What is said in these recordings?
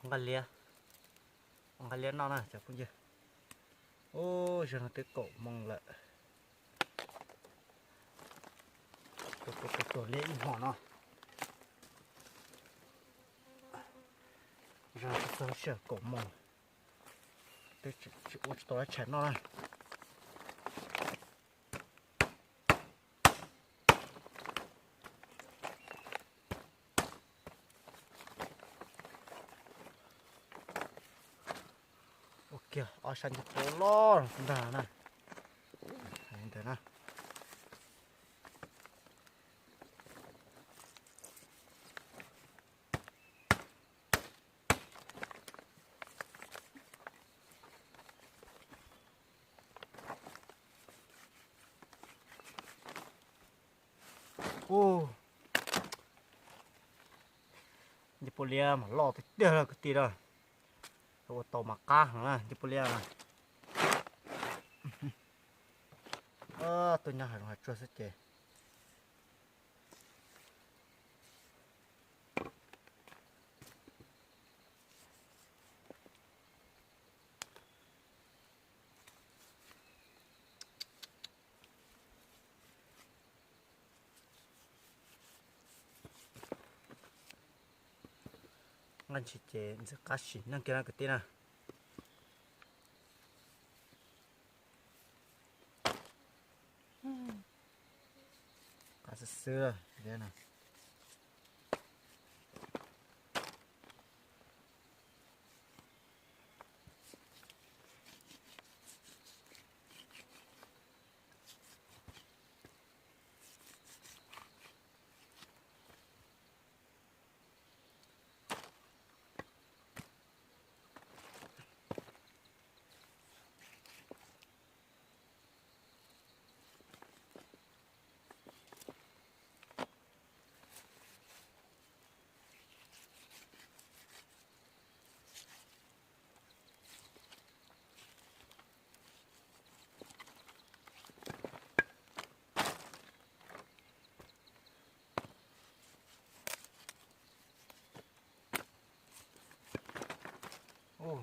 Nqa liab, nqa liab noj na cov phooj ywg. Ub, zaum no twb kaum moos lawm. Tuag tuag tuag tuag liab ib hmos no. Zaum no twb txog sij hawm kaum moos, twb tsis ua tsis tau dab tsi noj na. Ua kiag ob sab ncej puav loj ntag na. Ntawd na. Ub, ncej puav liab mas loj tiag tiag lawm kwv tij lawm. Ua tau mas qab heev na ncej puav liab na. Tuaj nyob hav zoov hav tsuag xwb ces nqaij ntshis ces ntxim qab sim neej kiag na kwv tij na. Qab xwb xwb na.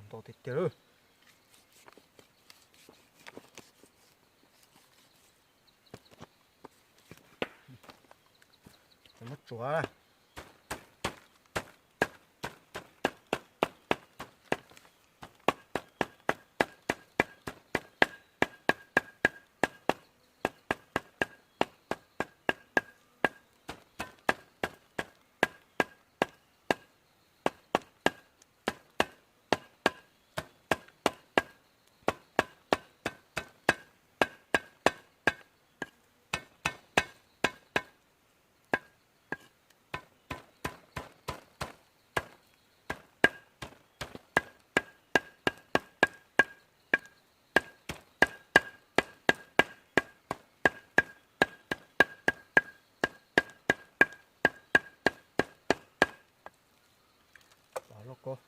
Ntau tiag tiag lawm. Muab tsuav. Pov lauj kaub.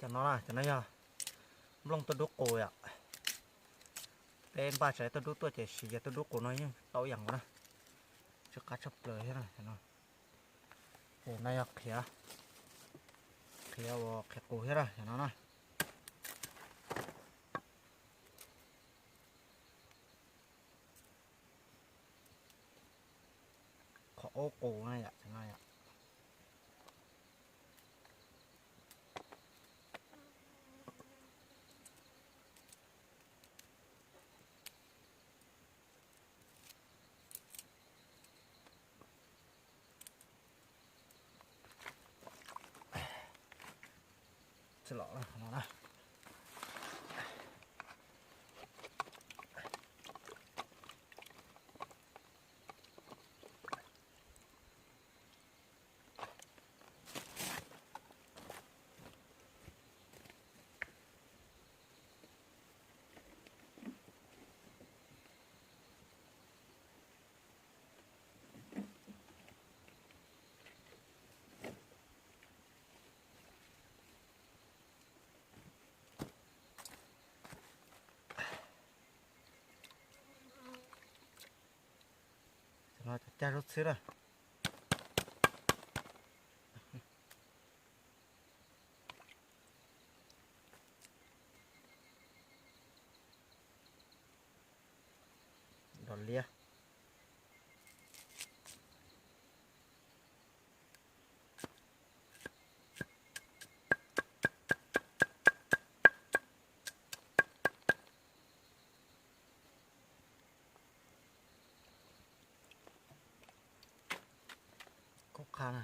Cov no na, cov no yog nplooj tuaj dub qus yom. Peb npaj tsav tuaj dub tuaj ces siv cov tuaj dub qus no yeej tau ib yam nkaus na. Tsw qab tshaj plaws thiab na cov no. Ces no yog qhiav, qhiav uas qhiav qus thiab na cov no na. Qhov aub qus na yom, cov no yom. Los no na. Cov no cov cag zaub txhwb na. Dos liab. Kub qha na.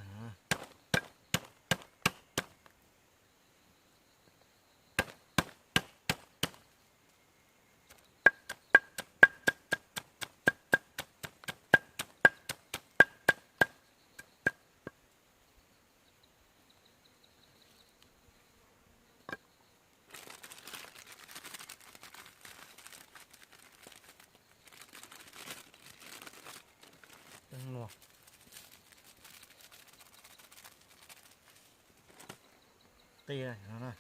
Teeb luaj. Qij no na.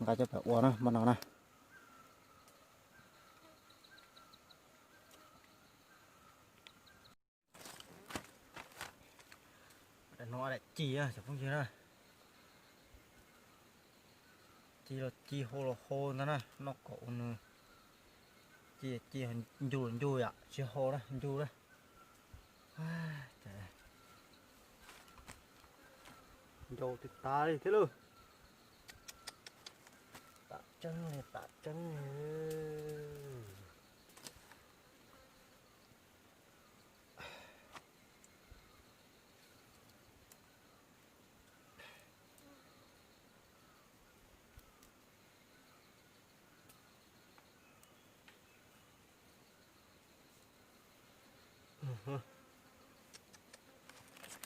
Nqa coj pem ua na, npaj no na. Daim no daim ci cov phooj ywg na. Ci los ci, hau los hau ntag na, noj kom ua nws ci, ci ncu los ncu yom, tsis hau na, ncu na. Ncau tib tas li thiab lauj. Tam tseeb li, tam tseeb li.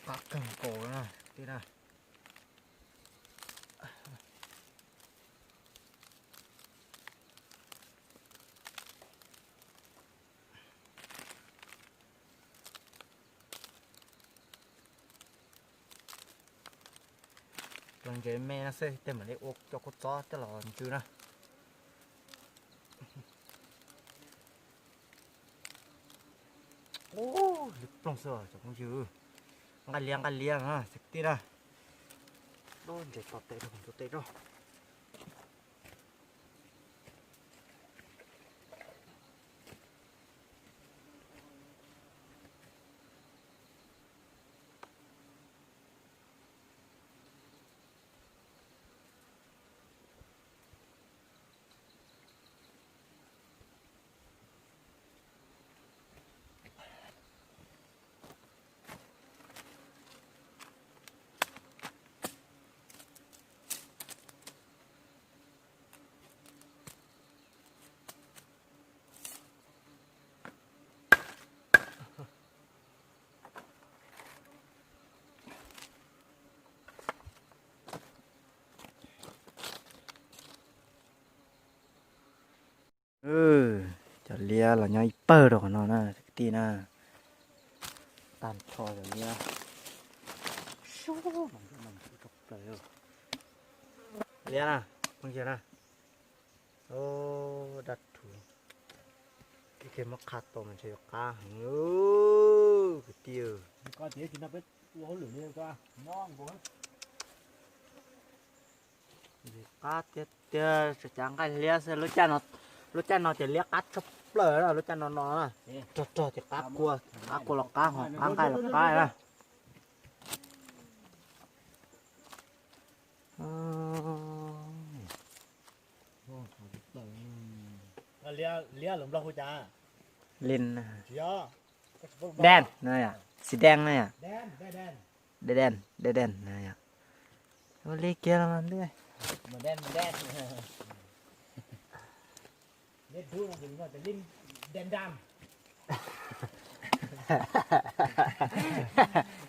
Qab kawg nkaus na, tij na. Los ntsev me no xwb tej mam li ua cov kua txob coj los ntsw na. Ub, liab ploog xwb cov phooj ywg. Nqaij liab nqaij liab na, xeeb tij na. Ub, ntses tso tes rau, ntses tes rau. Cov liab los nyob ib pawg rau qhov no na kwv tij na. Tag nrho cov liab. Liab na, phooj ywg na. Dab rhuv, ib pliag muab qha tau mas ntshe yuav qab heev kwv tij. Qab tiag tiag, tsuas cav nqaij liab xwb. Lub caij no ces liab qab tshaj plaws na, lub caij no no na. Rog rog ces qab kua, qab kua los qab, qab nqaij los qab na. Liab lus Nplog hu cas? Lin. Đen no yom, xì đen no yom. Đen đen, đen đen no yom. Ua li kiag los mas ntuj.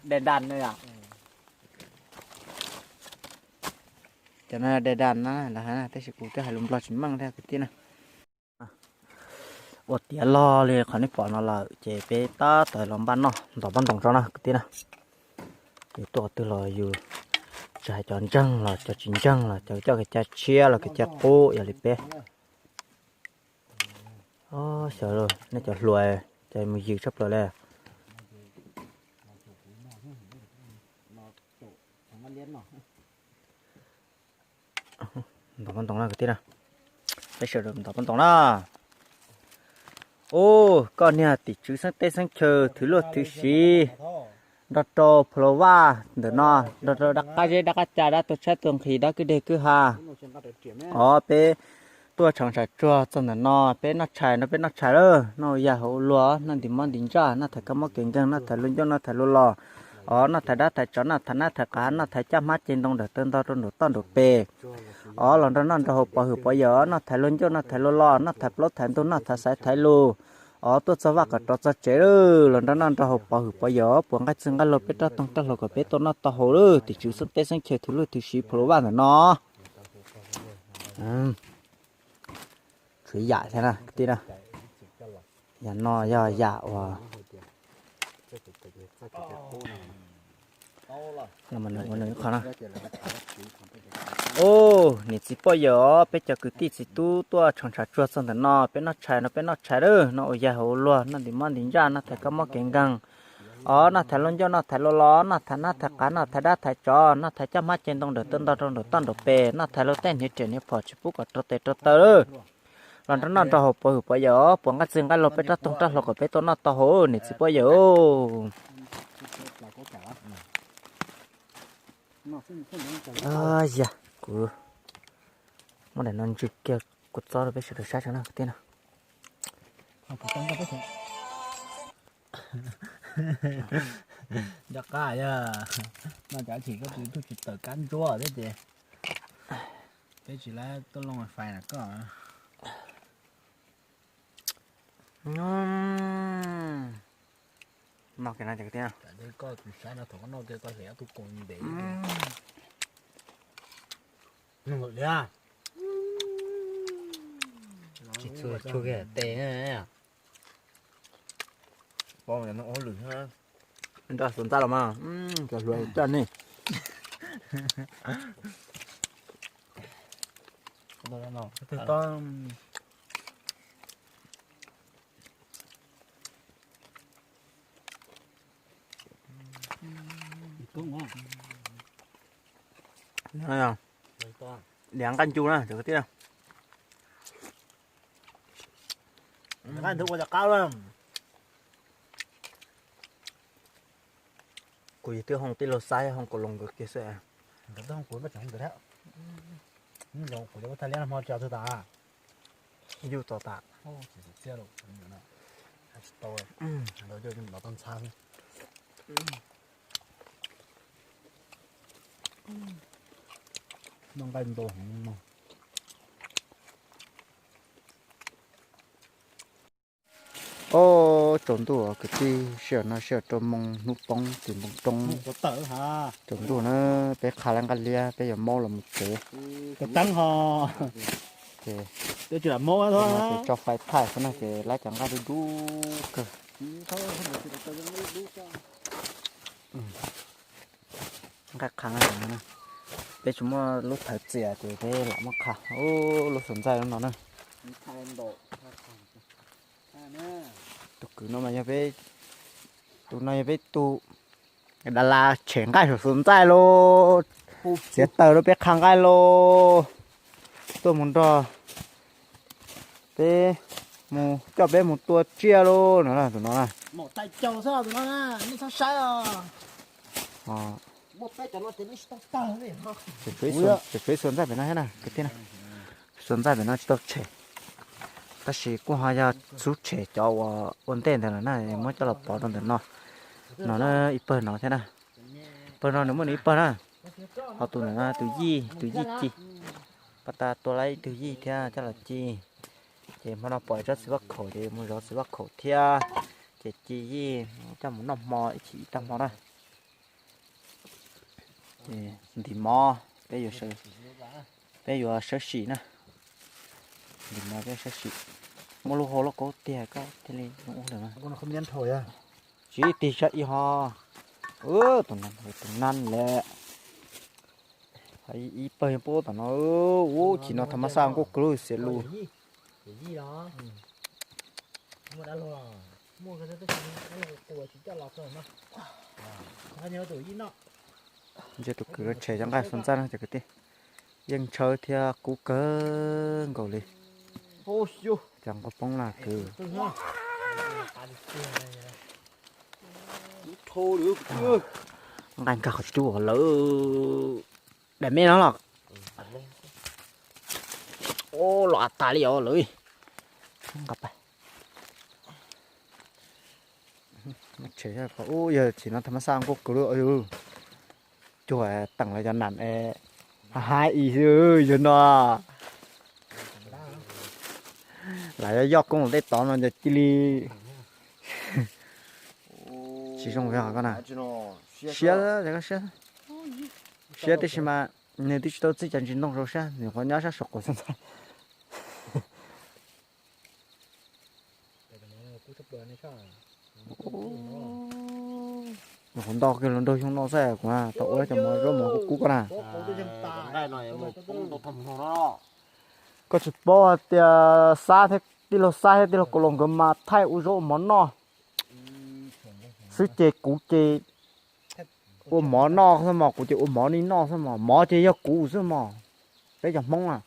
Đen đen no yom. Cov no đen đen na, tab sis kuv twb hais lus Nplog tsis meej thiab kwv tij na. Ua tiav log li qhov nej pom no lawm ces peb tab tom los npaj noj ntov pob ntoos tso na kwv tij na. Yus tuaj qhov twg los yus tsis hais cov ntseeg los cov tsis ntseeg los cov coj kev cai tshiab los kev cai qub yog li peb. Xyov nej cov hluas ces mus yws tshaj plaws li. Ntov pob ntoos na kwv tij na. Peb sawv daws ntov pob ntoos na. Ub, koj niag tim tswv xeeb teb xeeb chaw thwv luaj thwv siv, nrog rau Pha Lau Vaj ntawm no, nrog rau dab qab zeb dab qab ca dab tuag tshaib tuag nqhis dab kwj deg kwj ha. Os, peb tuaj tshee tshav tsuag txog ntawm no, peb noj tshais no peb noj tshais lawm, noj ua yam hauv ua luag, noj ntim mob ntim ntsaj, noj thaiv kab mob kev nkeeg, noj thaiv luag ncauj noj thaiv luag los. Os, noj thaiv dab thaiv tsov, noj thaiv nab thaiv qav, noj thaiv caj hmab ceg ntoo ntawm taw ntog rau nraum toj nraum pes. Os, los nrog noj nrog haus pov hwm pov yawm, noj thaiv luag ncauj noj thaiv luag los, noj thaiv plaub thaiv ntug, noj thaiv xaiv thaiv lus. Os, tuaj txog vaj kom rov txog tsev lawm, los nrog noj nrog haus pov hwm pov yawm, puas nqaij txig nqaij laug peb rab toog rab hlau kom peb tau noj tau haus lawm, tim tswv xeeb teb xeeb chaw thwv luaj thwv siv Pha Lau Vaj ntawm no. Tshuav yam thiab na kwv tij na. Yam no yog yam uas ua nws qhov no. Ub, niam txiv poj yawm os, peb cov kwv tij txiv tub tuaj tshee tshav tsuag txog ntawm no, peb noj tshais no peb noj tshais lawm, noj ua yam hauv ua luag, noj ntim mob ntim ntsaj, noj thaiv kab mob kev nkeeg. Os, noj thaiv luag ncauj noj thaiv luag los, noj thaiv nab thaiv qav, noj thaiv dab thaiv tsov, noj thaiv caj hmab ceg ntoo nraum taw ntog rau nraum toj nraum pes, noj thaiv luag tej hniav riam hniav phom tsis pub kom rau tes rau taw lawm. Los nrog noj nrog haus pov hwm pov yawm os, puas nqaij txig nqaij laug peb rab toog rab hlau kom peb tau noj tau haus niam txiv poj yawm. Yog kuv muab daim no ntsw kiag kua txob rau peb sawv daws saib tso na kwv tij na. Nco qab yog no, cav chim koj tus YouTube tsis tawm kab ntsuab thiab ces peb tsis laib tuaj looj wifi na koj. No kiag no ces kwv tij, koj tus saib no thaum koj noj tias koj hlem ob tug koom ntev. Tsis txhua tsuag kiag tes. Nrog xav ntxaj los mas cov hluas coj nej. Diav nqaij ncu na cov kwv tij. Nqaij ntug ua cov qab lawm. Kuv yog twb hoo tij laug Xab hoo kaus loos nkawd kiag xwb. Nkawd twb hoo kuv paj tseem nkawd thiab. Kuv cov ua thaj liab no hmo tsis tau tas. Yuj tau tas. Tsis tau, ntau yuj nov tau ntxhab xwb. Noj nqaij ntau heev no. Ob, tsaus ntuj kwv tij, sij hawm no sij hawm rau moo hnub poob tim npoo roob. Tsaus ntuj na, peb qha lawv nqaij liab peb yuav maub los mus tsev. Ces tso fais thaij xwb na ces lawv cov nqaij dub dub kawg. Nqaij qha no, peb tsis muaj lub thawv txias ces peb lam muab qha. Ub, lub xuas ntxaij lub no na. Tus kwv no mas yog peb, tus no yog peb tus Dalas tshem nqaij saum xuas ntxaij lauj. Txiav taws rau peb qha nqaij lauj. Tuaj mus nrog peb mus, coj peb mus tua tsiaj lauj no, tus no na. Ces tshuav ib xuas ntxaij pem no thiab na kwv tij na. Xuas ntxaij pem no tsis tau tshem, tab sis kuj ho yog xub tshem cov uas ua ntej ntawd lawm na, muab coj los pov rau ntawm no. No na, ib pawg no thiab na. Pawg no nws muaj nws ib pawg na. Ho tus ntawm no tus yij, tus yij ci. Pab tas tua lawm ib tug yij thiab coj los ci. Ces hmo no pom tsob txiv vaj khaum ces mus zov txiv vaj khaum thiab. Ces ci yij coj mus noj hmo ib chim ib tag hmo na. Ntim mov, peb yuav sawv sim na. Ntim mov peb sawv sim. Muaj lub hau loj kaub tiag koj thiaj li ua ntawm no. Tsis tig sab ib ho. Tus na lawm. Ib pawg pub tom no. Ub, chim no tha ma xaj nkuaj kwv lub xiav lus. Ntshe tus kwv tshem cov nqaij xuas ntxaij no cov kwv tij. Yeej ntshaw thiab kub kawg nkaus li. Cov nqaij poob na kwv. Nqaij nkag qhov tsis tub lawm. Daim me no los. Los tas li os lawm. Nqa pais. Ub, yog chim no tha ma xaj nkuaj kwv lub. Cuag teem lawv cov nam es ha ha i xwb yog no. Lam yog yoj koob los tej tod no ces cia li tsis zoo li koj na. Siab, siab, siab tib si mas nws twb tsis tau txij cov ntsis ntoo rau siab, nws qhuav nyob sab saum qaum xwb ntag. Nws qhuav nto kiag los nrog xyoo no xwb kuv tau ua cov mov zaub mov kub kub koj na. Koj tsis paub hais tias Xab thiab tij laug Xab thiab tij laug Kaus Laus nkawd mas thaij ua zaub ua mov noj xwb ces kuv ces ua mov noj xwb mos, kuv ces ua mov noj xwb mos, mov ces yog kuv xwb mos. Peb cov Hmoob na.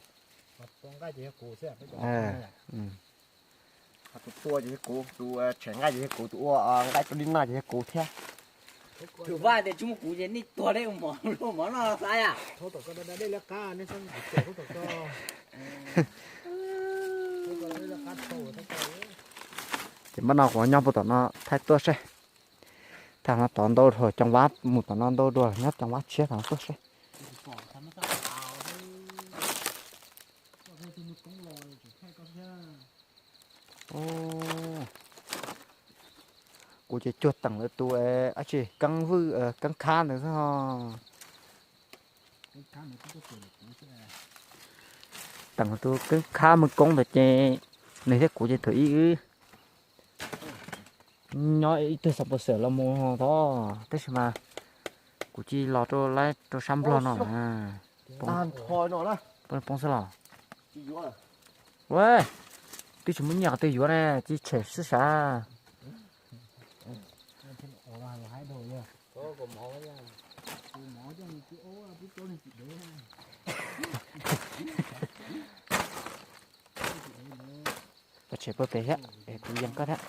Tus tua ces yog kuv, tus tshem nqaij ces yog kuv, tus ua nqaij rau li no ces yog kuv thiab. Tus vaj tias tsis muaj kuv ces nej tuag deb ua mov, ua mov noj xav yam. Ces npaj no kuv nyob puag tom no thaij tuaj seb. Thaij no tod ntau dua, Coom Vab mus tom no ntau dua, nyob Coom Vab tshiab tom no tuaj seb. Kuv ces cuag teem lawv tus dab tsi, Keeb Vwj, Keeb Khab ntawd xwb. Teem tus Keeb Khab Meej Koob ntawd ces nws thiab kuv ces thaum ub wb nyob ib tug xav pov xwm los mus tod, tab sis mas kuv cia li los rau lawv rau sab Nplog no. Poob xwb los. Ua, twb tsis muaj nyiaj qhov twg yuav ne, cia li tshem xwb sav. Tshem pawg pem thiab, kuv yees koj thiab.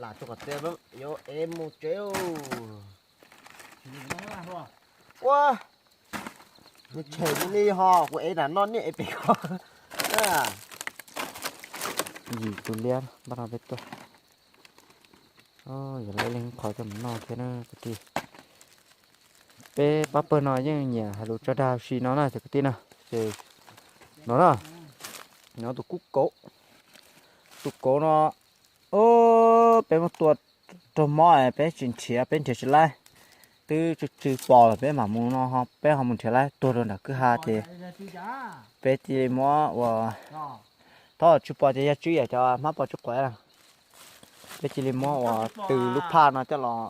Lam tso kom txias yuav ev mus tsev. Ua, nws tshem li ho kuv ev nram no niaj ev pem ko. Yim tus liab npaj no peb tuaj. Yog lawv leej qhov coj mus noj thiab na kwv tij. Peb pab pawg no yeej nyiam hais lus tso dag si no na cov kwv tij na. Ces no na, nyob tus kub kauv, tus kauv no, peb muab tua raug mob peb tsis nrhiav, peb nrhiav tsis laib. Twb tsw tsw pos lawm peb mam mus no, peb ho mus nrhiav laib tuag rau nram kwj ha ces peb cia li muab ua, thov tsw pos ces yog tsw yam cov hmab pos tsw quav na. Peb cia li muab ua tws lub phaj no coj los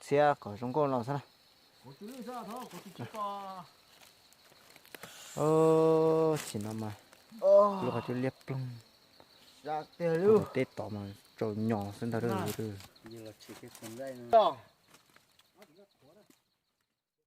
txhiab kom zoo nkauj no xwb na. Tsis no mas lub qhov cub liab ploog. Teb tod mas tsaus nyos xwb ntag.